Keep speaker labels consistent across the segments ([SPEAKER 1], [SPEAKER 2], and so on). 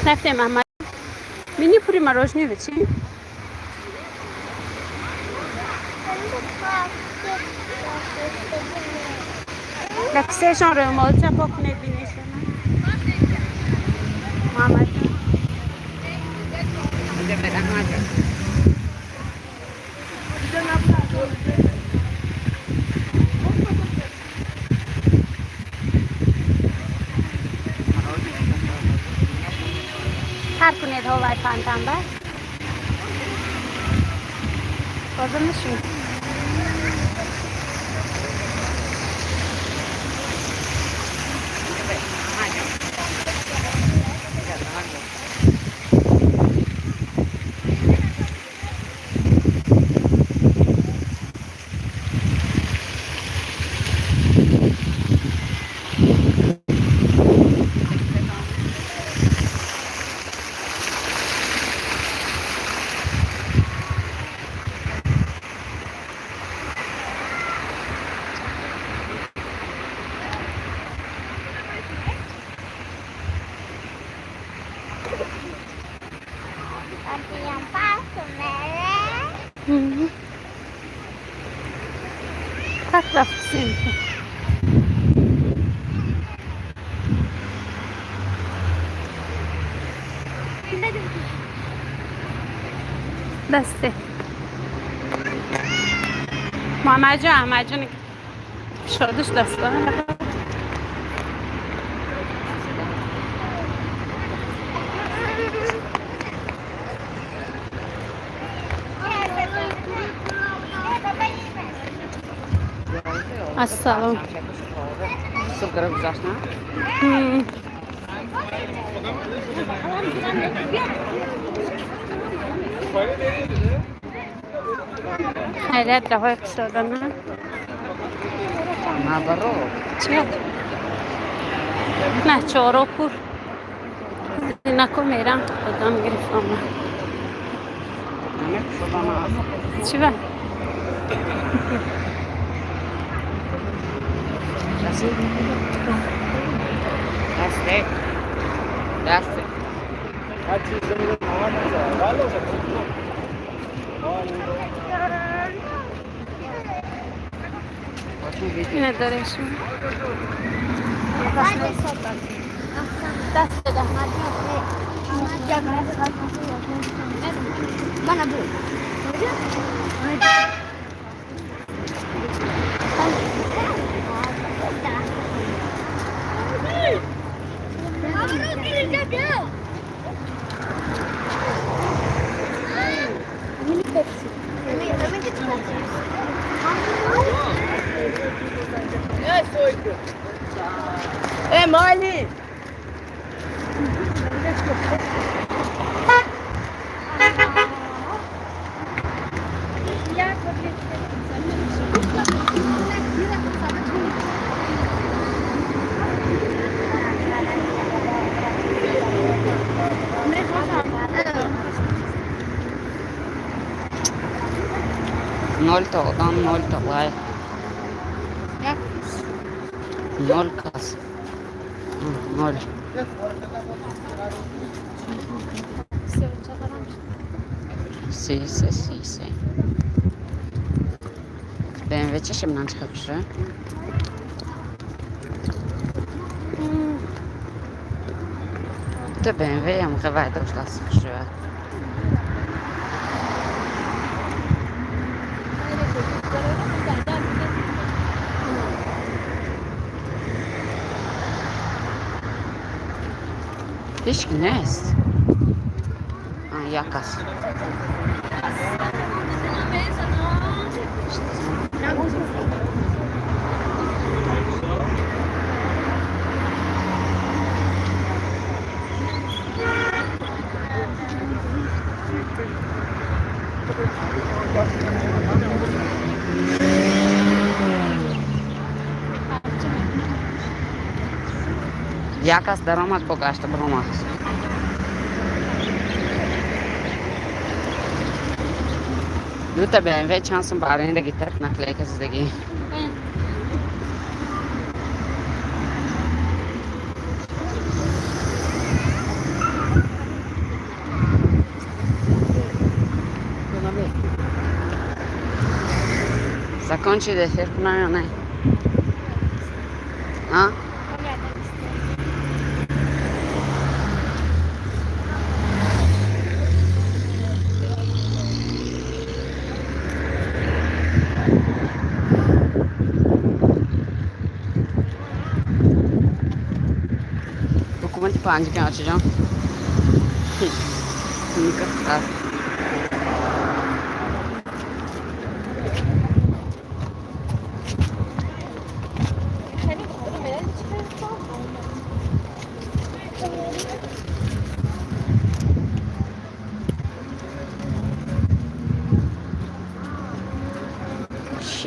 [SPEAKER 1] Рафтем, Аҳмад. Мини пури мороженое бичи. Лаксешон рӯмолча пок мебинишона. Муҳаммад ҷон.
[SPEAKER 2] Аҳмад ҷон.
[SPEAKER 1] Тар кунед ҳолай фонтанба. Боза мешин.
[SPEAKER 2] Аҳмад ҷон. Аҳмад ҷон.
[SPEAKER 1] Так рафтем. Дасте. Муҳаммад ҷон, Аҳмад ҷон шодиш дастона. Ассалом.
[SPEAKER 2] Сылгырып гузашт, на?
[SPEAKER 1] Хайрият, роҳҳои кушодана.
[SPEAKER 2] Наоборот.
[SPEAKER 1] Чӣ? На чоро пур. Нако мерам, одам гирифтама.
[SPEAKER 2] Намекушодана.
[SPEAKER 1] Чӣ ба?
[SPEAKER 2] Расид? Дасте. Дасте.
[SPEAKER 1] Ина дорем шумо. Даст Аҳмад.
[SPEAKER 3] Mana bu.
[SPEAKER 4] É mole!
[SPEAKER 2] Ноль то одам, ноль то лайк. Ноль кас. Ноль. Си се, 33. БМВ чашим нан чиха хушра? Та БМВ ям хавай дошлас хушра. Ҳечки нест. Як кас. Як кас даромад, бо гашта баромад. Дута БМВ чанд сум ба аренда гирифт, наклейка зидагӣ. Кончид, эфир кунам ё не? А? Ҳукумати Панҷакент, очаҷон. Никах.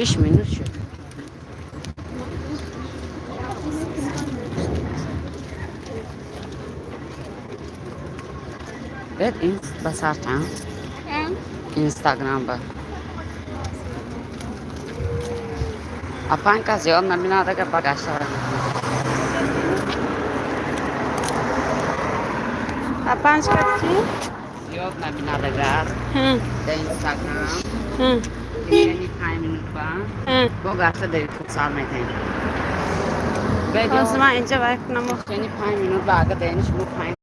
[SPEAKER 2] 6 минут шуд. Бед ба сартан Инстаграм ба. Апанка зиёд набинад, агар ба гашта.
[SPEAKER 1] А панҷ кас чӣ?
[SPEAKER 2] Зиёд набинад, агар дар Инстаграм яъни 5 минут ба бо гашта дар Ютуб сар метаҳем.
[SPEAKER 1] Ҳозир ман инҷа вай кунам.
[SPEAKER 2] Яъни 5 минут ба, агар дар шумо 5.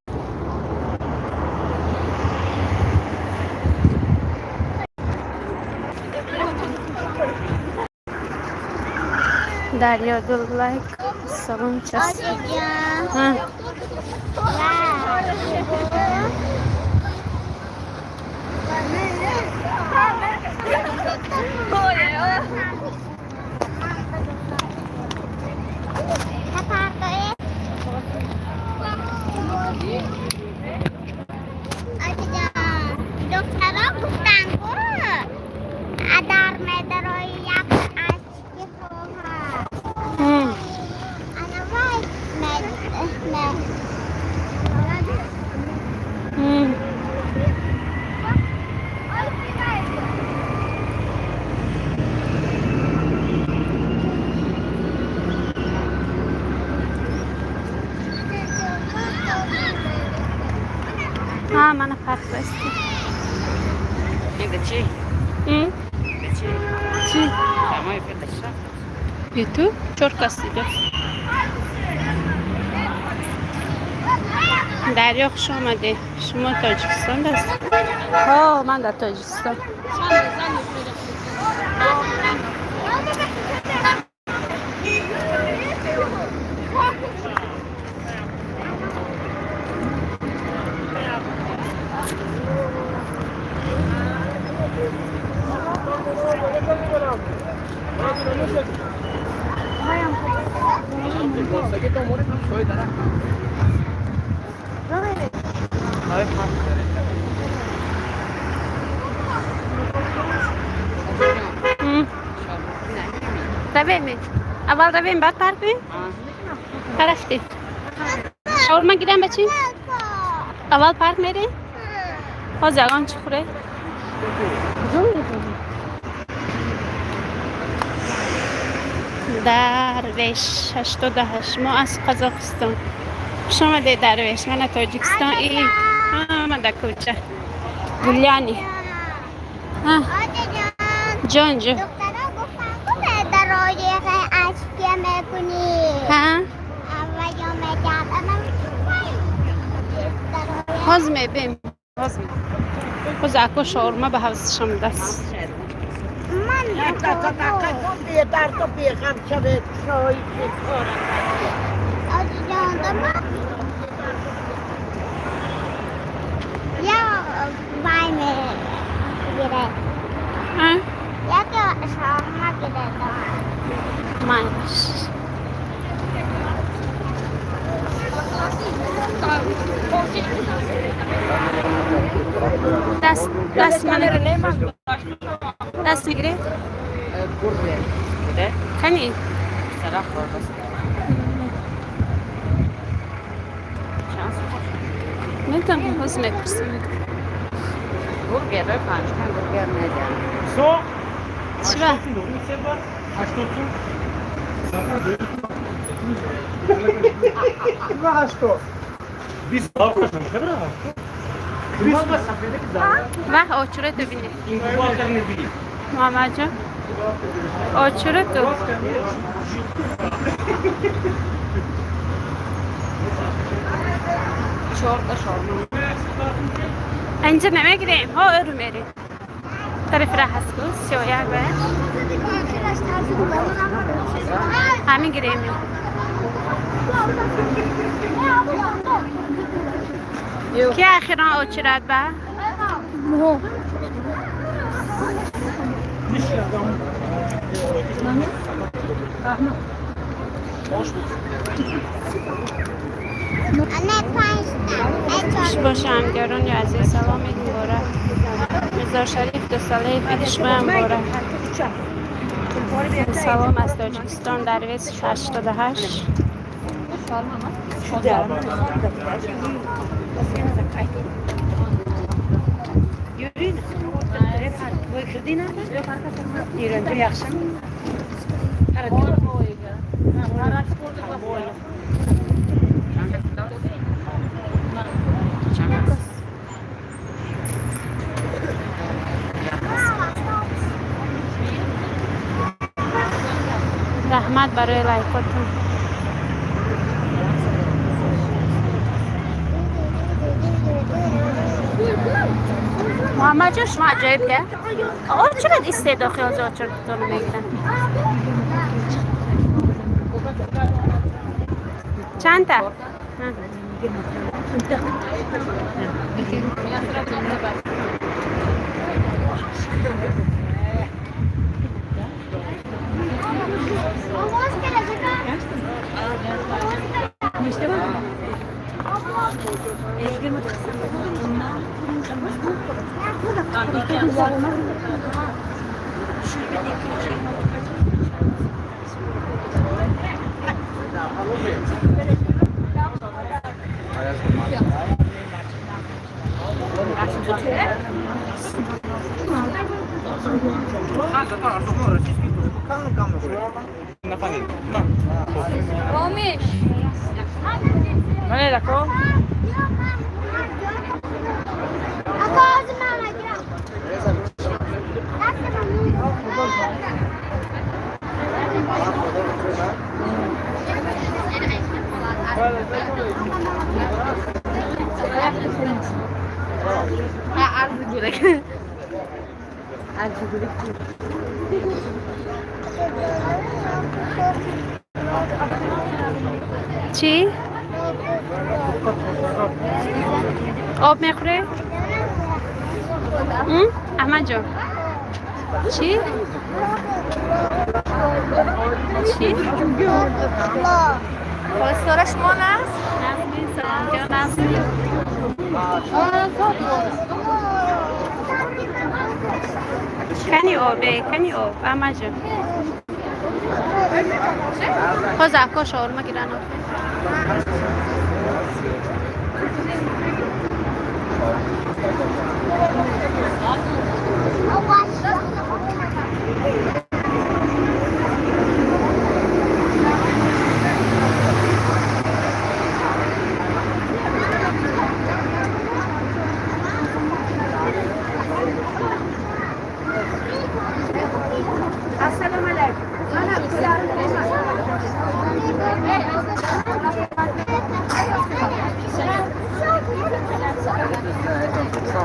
[SPEAKER 1] Дарёдул, лайк. Салом, час. Ҳа.
[SPEAKER 3] Духтаро гуфтанд, ку дар медарои як ашки хоҳад. Ана вай ме.
[SPEAKER 1] Ҳа, мана фарқ басти.
[SPEAKER 2] Инда чӣ? Инда чӣ?
[SPEAKER 1] Чӣ?
[SPEAKER 2] Шамои эфир дашта?
[SPEAKER 1] Ютуб чор кас дидост. Дарё, хуш омадед. Шумо Тоҷикистон даст? Ҳо, ман дар Тоҷикистон. Равем, аввал равем, баъд парк бим. Рафтем. Шаурма гирам, бачи? Аввал парк мерем. Ҳозир ягон чӣ хӯре. Дарвеш 88, мо аз Қазоқистон. Хуш омадед, Дарвеш. Мана Тоҷикистон и ҳама дар кӯча гуляни. Ҷон, ҷон.
[SPEAKER 3] Духтаро гуфтанд, ку медарои ашки мекунӣ.
[SPEAKER 1] Ҳа.
[SPEAKER 3] Ва ё мегӯяд ана.
[SPEAKER 1] Ҳозир мебем, ҳозир ако шаурма ба ҳавзашам даст.
[SPEAKER 3] Ман.
[SPEAKER 4] Бедарду беғам шавед, шоҳи бекора.
[SPEAKER 3] Ҷондама я вай мегире.
[SPEAKER 1] Ҳа.
[SPEAKER 3] Яке шаурма гире.
[SPEAKER 1] Майш. Даст, даст, мана даст мегире.
[SPEAKER 2] Бургер буде.
[SPEAKER 1] Кани.
[SPEAKER 2] Сара хӯрдаст. Чанд сум?
[SPEAKER 1] Метавонам, ҳозир мепурсам.
[SPEAKER 2] Бургер панҷкан бургер медиҳам.
[SPEAKER 1] Чива?
[SPEAKER 5] 20
[SPEAKER 1] Ваҳ, очурето бинед, Муҳаммадҷон. Очура ту.
[SPEAKER 2] Чорта шаурма.
[SPEAKER 1] Инҷа намегирем, ҳо өру мерем. Тарафи раҳ ҳаст ку, 31 ба. Ҳамин гирем. Ки ахиран очират ба? Хуш боша, ҳамдиёрони азиз, салом муборак. Мирзо Шариф дусолаи пиришма муборак. Салом аз Тоҷикистон, Дарвез 88.
[SPEAKER 2] Чанд аст?
[SPEAKER 1] Раҳмат барои лайкотон. Муҳаммадҷон, шумо аҷоиб ка? О, чиқадр истеъдод хиёзи очиртон мегиранд. Чандта? Чӣ? Об мехӯре? Аҳмадҷон. Чӣ? Чӣ?
[SPEAKER 6] Хостора шумо наст?
[SPEAKER 1] Назмин, салом ҷон, Назмин. Кани обе, кани об, Аҳмадҷон. Ҳозир ако шаурма гиран охе.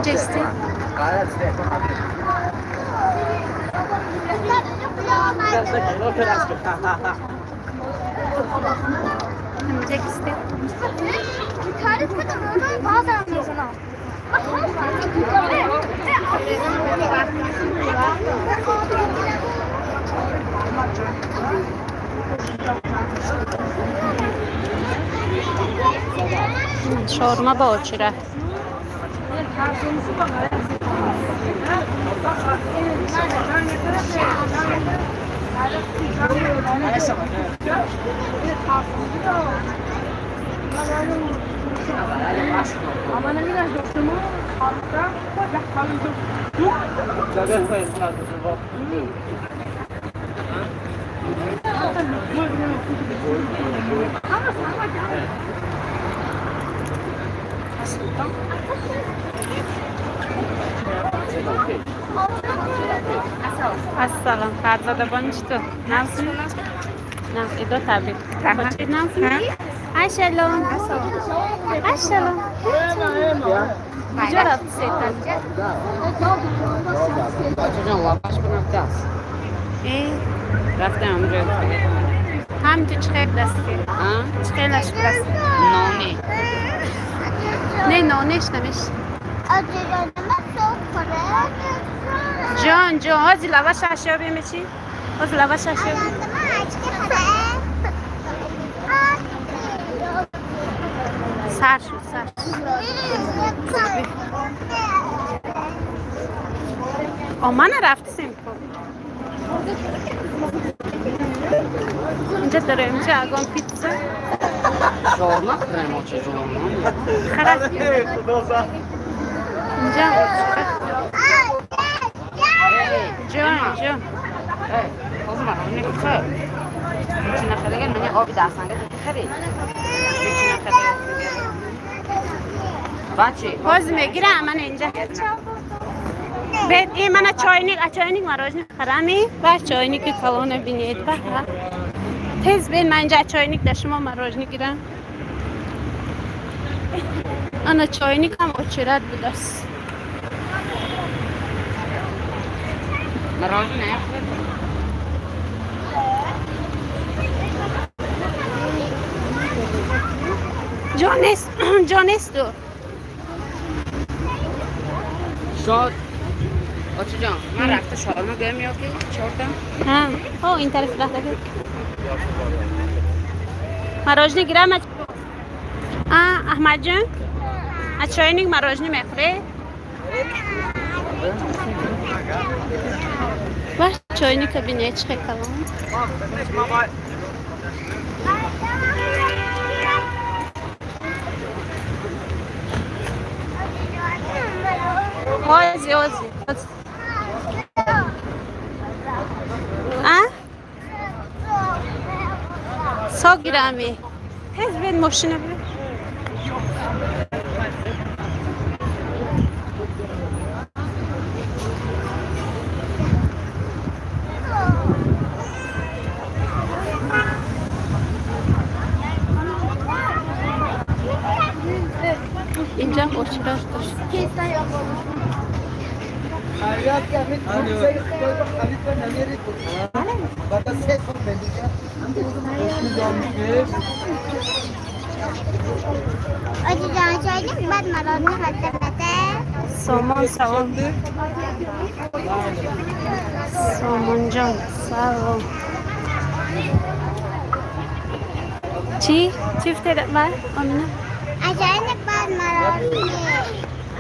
[SPEAKER 1] Чести. Чести. Шаурма ба очира. Ассалом, Фарзода бону, чӣ ту? Нағзми? Нағз, идо табрик. Бачи нағзми? Айшалом. Айшалом. Куҷо рафти сета?
[SPEAKER 2] Бачаҷон, лаваш бинавдаст.
[SPEAKER 1] Э,
[SPEAKER 2] Рафтам ҳамҷо.
[SPEAKER 1] Ҳам ту чӣ хел дасти? Чӣ хелаш даст?
[SPEAKER 2] Нони.
[SPEAKER 1] Не, нонеш намеш. Ҷон, ҷон, ҳози лаваш ашё бемечи? Ҳози лаваш ашё. Сар шуд, сар шуд. О, мана рафтисем ко. Инҷа дорем ча агон пицца.
[SPEAKER 2] Шаурма хӯрем, очаҷон.
[SPEAKER 1] Хара. Инҷа. Ҷон, ҷон.
[SPEAKER 2] Ҳозир мороженое хӯр. Чӣ нахариган, мани оби дастанга хари. Чӣ нахари? Бачи.
[SPEAKER 1] Ҳозир мегирам, мана инҷа. Бед, ин мана чойник, а чойник мороженое харами? Ба чойники калона бинед, ба. Тез бед, ман инҷа чойник да шумо мороженое гирам. Ана чойник ҳам очират будааст.
[SPEAKER 2] Мороженое хӯр.
[SPEAKER 1] Ҷо нест, ҷо несту.
[SPEAKER 2] Шод. Очаҷон, ман рафта шаурма гӯям ё ки чорта?
[SPEAKER 1] Ҳа, о, ин тараф рафта. Мороженое гирам? А, Аҳмадҷон? А чойник мороженое мехӯрӣ? Ва чойника бинед чӣ хел калон. Ҳози, ҳози. Ҳози. А? Сок гирами. Тез бед мошина бед. Инҷа очират дошт. Сомон, салом. Сомонҷон, салом. Чӣ? Чӣ фтеда? Ба, Омина?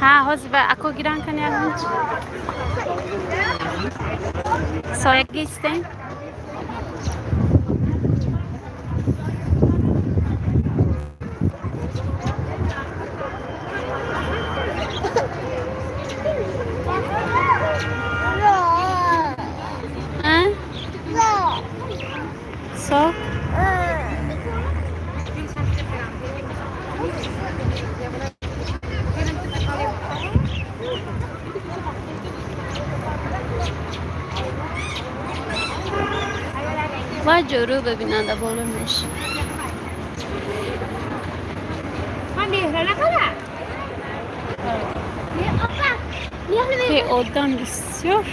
[SPEAKER 1] Ҳа, ҳозир ба ако гиран кани ягон чӣ? Соягӣ истем? А? Сок? Ва ҷорӯ бибинанда боло меш. Ки одам бисёр.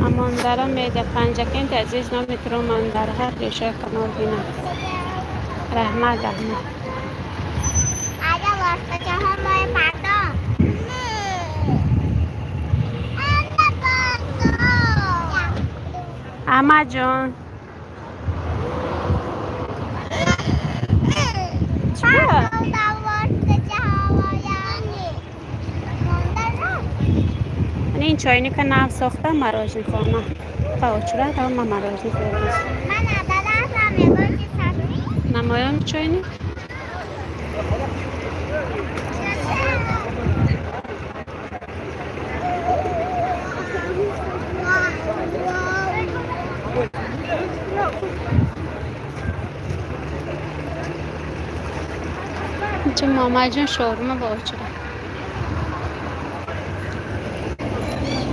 [SPEAKER 1] Амондара меда Панҷакенти азиз, номи туро ман дар ҳар гӯшаи канор бинам. Раҳмат, раҳмат. Аҳмадҷон. Чӣ? Ин чойника нав сохта мороженое хона. Ба очурат ама мороженое хӯрдам. Намоён чойник? Бача Муҳаммадҷон шаурма ба очура.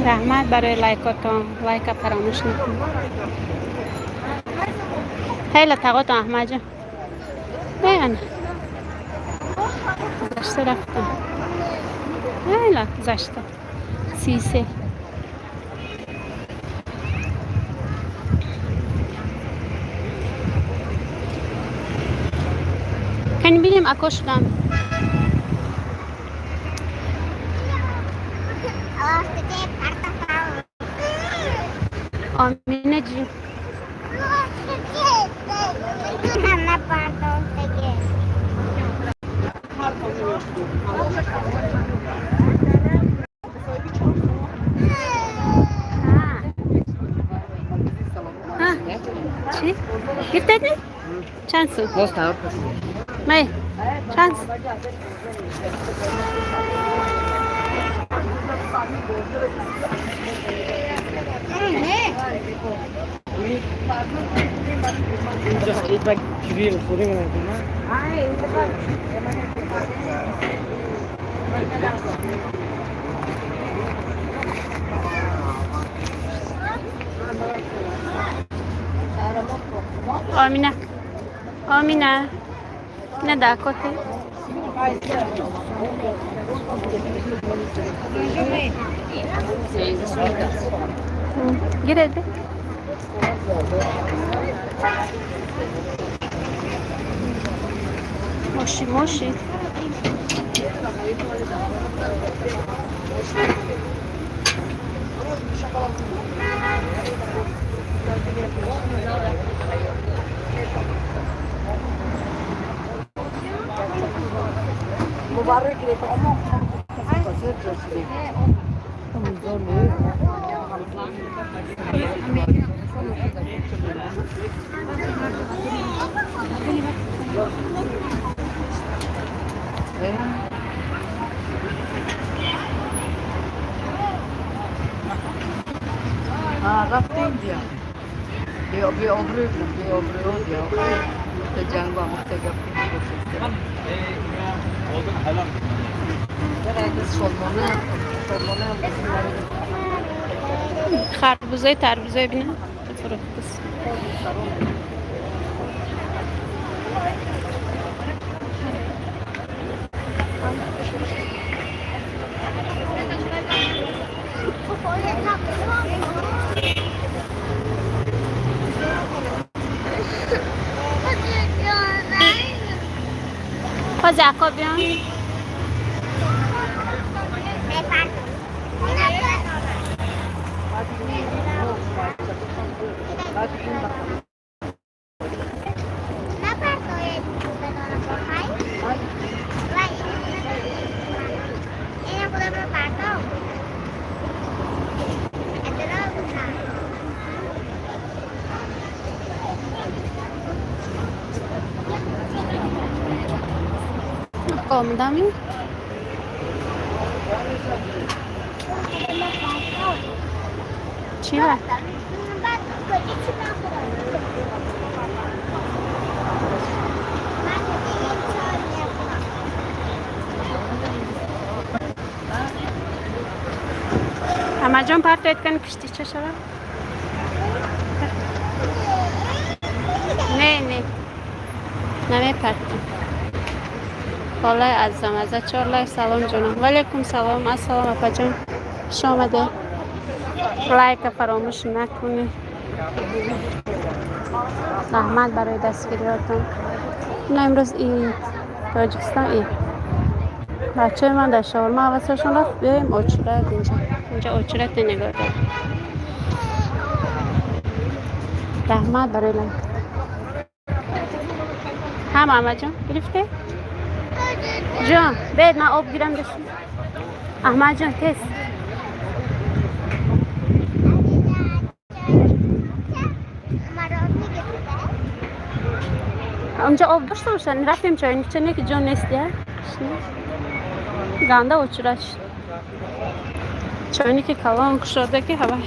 [SPEAKER 1] Раҳмат барои лайкотон. Лайка фаромӯш накунед. Хеле тағотон, Аҳмадҷон. Ана. Гузашта рафтам. Хеле гузашта. 33. Кани бинем, ако шудам. Омина ҷи. Чӣ? Гирифтед? Чанд сум? Май. Чанд?
[SPEAKER 6] Just eat like grill, putting it in.
[SPEAKER 1] Омина. Омина. На да, коте. Гиреде. Моши, моши.
[SPEAKER 2] رفتیم بیا بیا بیا آبرو بیا آبرو بیا جنگ با مختلف.
[SPEAKER 1] Харбузои тарбузои бина фурӯхтас. Хози ако биён. Омадами. Чӣ ва? Амаҷон, партоед, кани пиштича шава. Не, не. Намепартам. Холаи азизам, аза чор лайк. Салом, ҷонам. Валейкум салом. Ассалом, апаҷон. Хуш омаде. Лайка фаромӯш накунед. Раҳмат барои дастгириётон. Ина имрӯз ид. Тоҷикистон ид. Бачаи ман дар шаурма ҳавасашон рафт. Биёем очурат инҷа. Инҷа очурате нигоҳ дор. Раҳмат барои лайк. Ҳа, Муҳаммадҷон, гирифте? Ҷон, бед, ман об гирам дашт. Аҳмадҷон, тез. Онҷо об дошта бошад. Рафтем чойникча, не ки ҷон нест, я. Ганда очурат шуд. Чойники калон кушода ки ҳавай.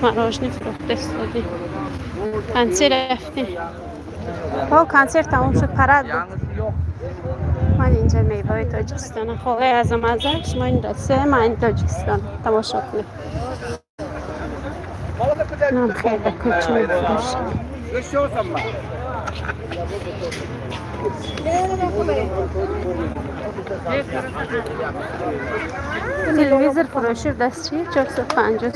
[SPEAKER 1] Мороженое фурӯхта истоди. Конси рафтем. О, консерт тамом шуд, парад буд. Ман инҷа меваи Тоҷикистона. Холаи Азамаза, шумо ин Россия, ман ин Тоҷикистон. Тамошо кунед. Нам хеле кӯча мефурӯшад. Телевизор фурӯши даст чи? 450.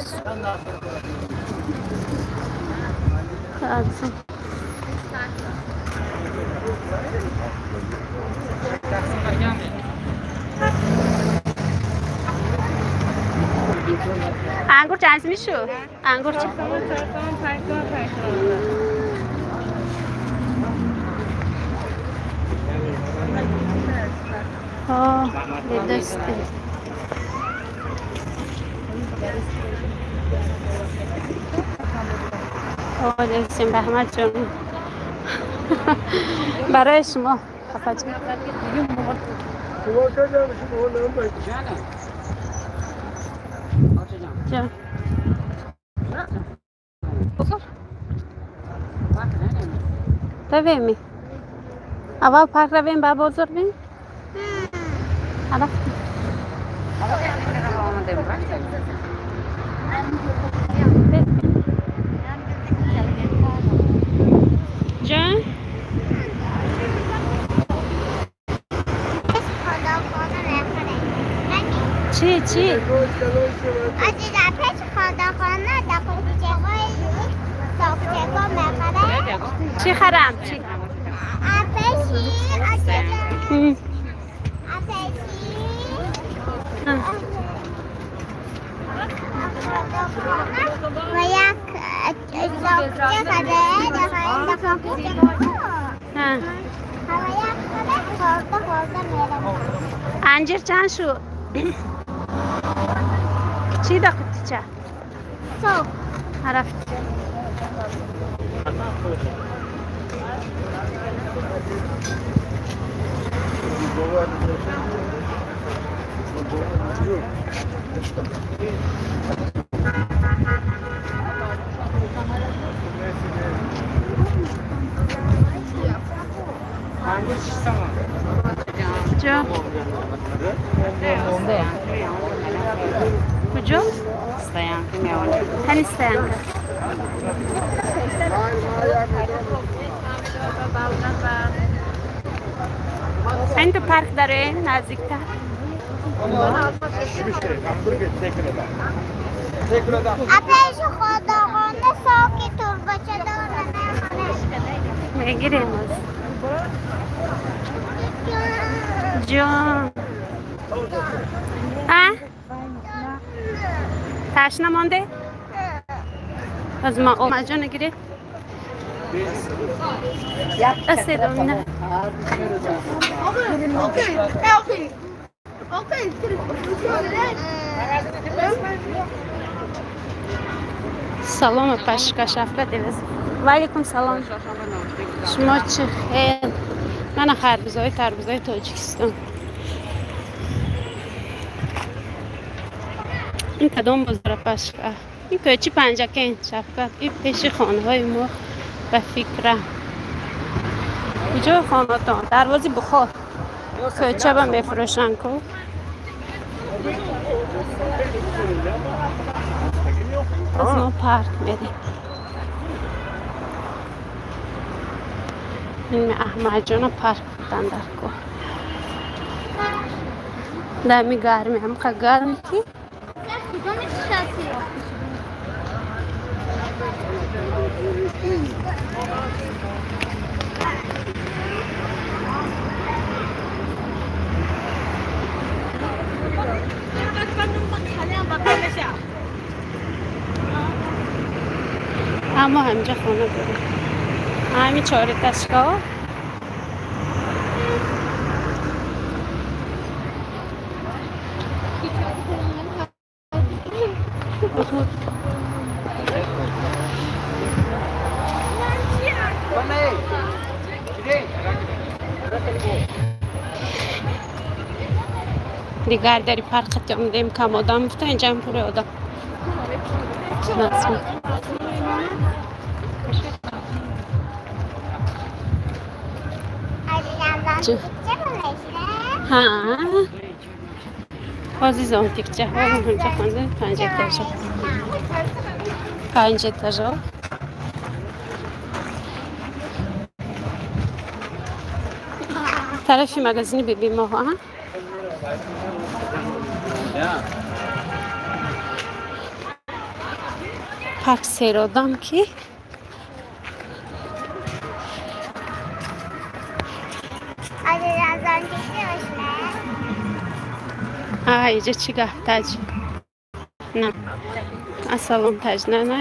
[SPEAKER 1] Арзон. Ангур чанд мешуд? Ангур чанд? Дӯсти. Дӯстем, раҳмат ҷон. Барои шумо, апаҷон. Ҷон. Равем. Аввал парк равем, баъд бозор бим? Рафтем. Ҷон? Чӣ, чӣ? Чӣ харам? Чӣ? Анҷир чанд шуд? Чӣ да қуттича? Рафт. Куҷо? Куҷо? Кани стоянка? Ин ту парк дароем наздиктар. Мегирем оз. Ҷон. А? Ташна монде? Аз ма ҷон гире? Аседомина. Салом, апашка Шавкат Девез. Ва алейкум салом. Шумо чӣ хел? Мана харбузои тарбузои Тоҷикистон. Ин кадом бозор, апашка? Ин кӯчи Панҷакент, Шавкат. Ин пеши хонаҳои мо ба фикрам. Куҷо хонатон? Дарвози Бухор. Кӯча ба мефурӯшанд ку. Аз мо парк мерем. Ин Аҳмадҷона парк будан дар кӯ. Дами гарми, ҳамқа гарм ки. Аммо ҳаминҷа хона дорем. Ҳамин чориташка. Дигар дари парк қати омадем, кам одам гуфта, инҷам пури одам. Ҳа, ҳозир зонтикчаҳо ҳамҷа хонда, панҷ этажо, панҷ этажо. Тарафи магазини Биби Моҳ. Парк серодам ки инҷа чӣ гап, таҷ на, ассалом, таҷ на, на,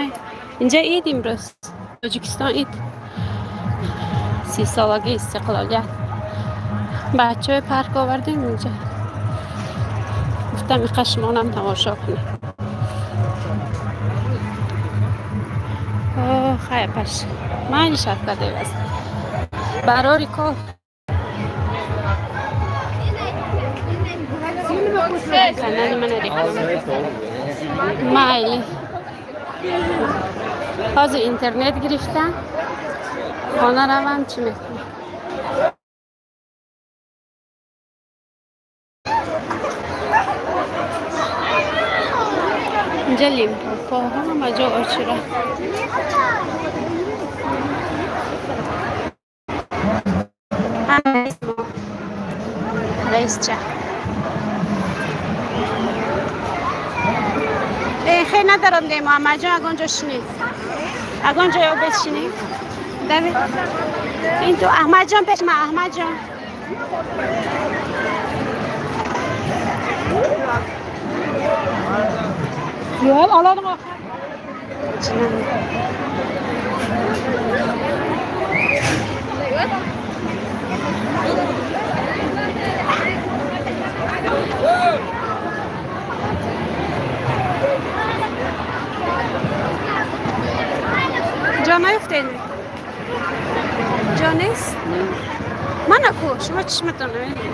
[SPEAKER 1] инҷа ид, имрӯз Тоҷикистон ид, 30-солагии истиқлолият. Бачаҳои парк овардем инҷа, гуфтам иқа шумонам тамошо кунем. Хай, паш майли, Шавкат Эваз, барори кор. Канали мана реклама. Майли, ҳозир интернет гирифтам, хона равам, чӣ мекунам? Инҷа Лимпопо, ҳама ҷо очира. Раисча хел надорам де, Муҳаммадҷон, ягон ҷо шинед, ягон ҷо ё бешинед. Давид, ин ту, Аҳмадҷон, пеш ма, Аҳмадҷон.
[SPEAKER 6] Yo'q, oladi oxir.
[SPEAKER 1] Ҷо наёфтед? Ҷо нест? Мана ку, шумо чишматон намебинед.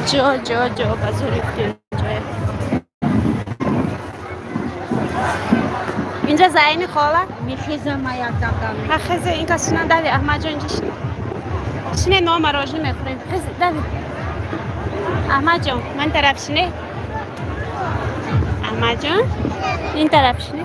[SPEAKER 1] Ҷо, ҷо, ҷо, ба зур ёфтем ҷоя. Инҷа Зайни хола.
[SPEAKER 4] Мехезам ма якдам дам.
[SPEAKER 1] Ҳа, хезе, ин кас шинан, дави, Аҳмадҷон, инҷа шине. Шине, но мороженое мехӯрем. Хезе, дави. Аҳмадҷон, ман тараф шине. Аҳмадҷон, ин тараф шине.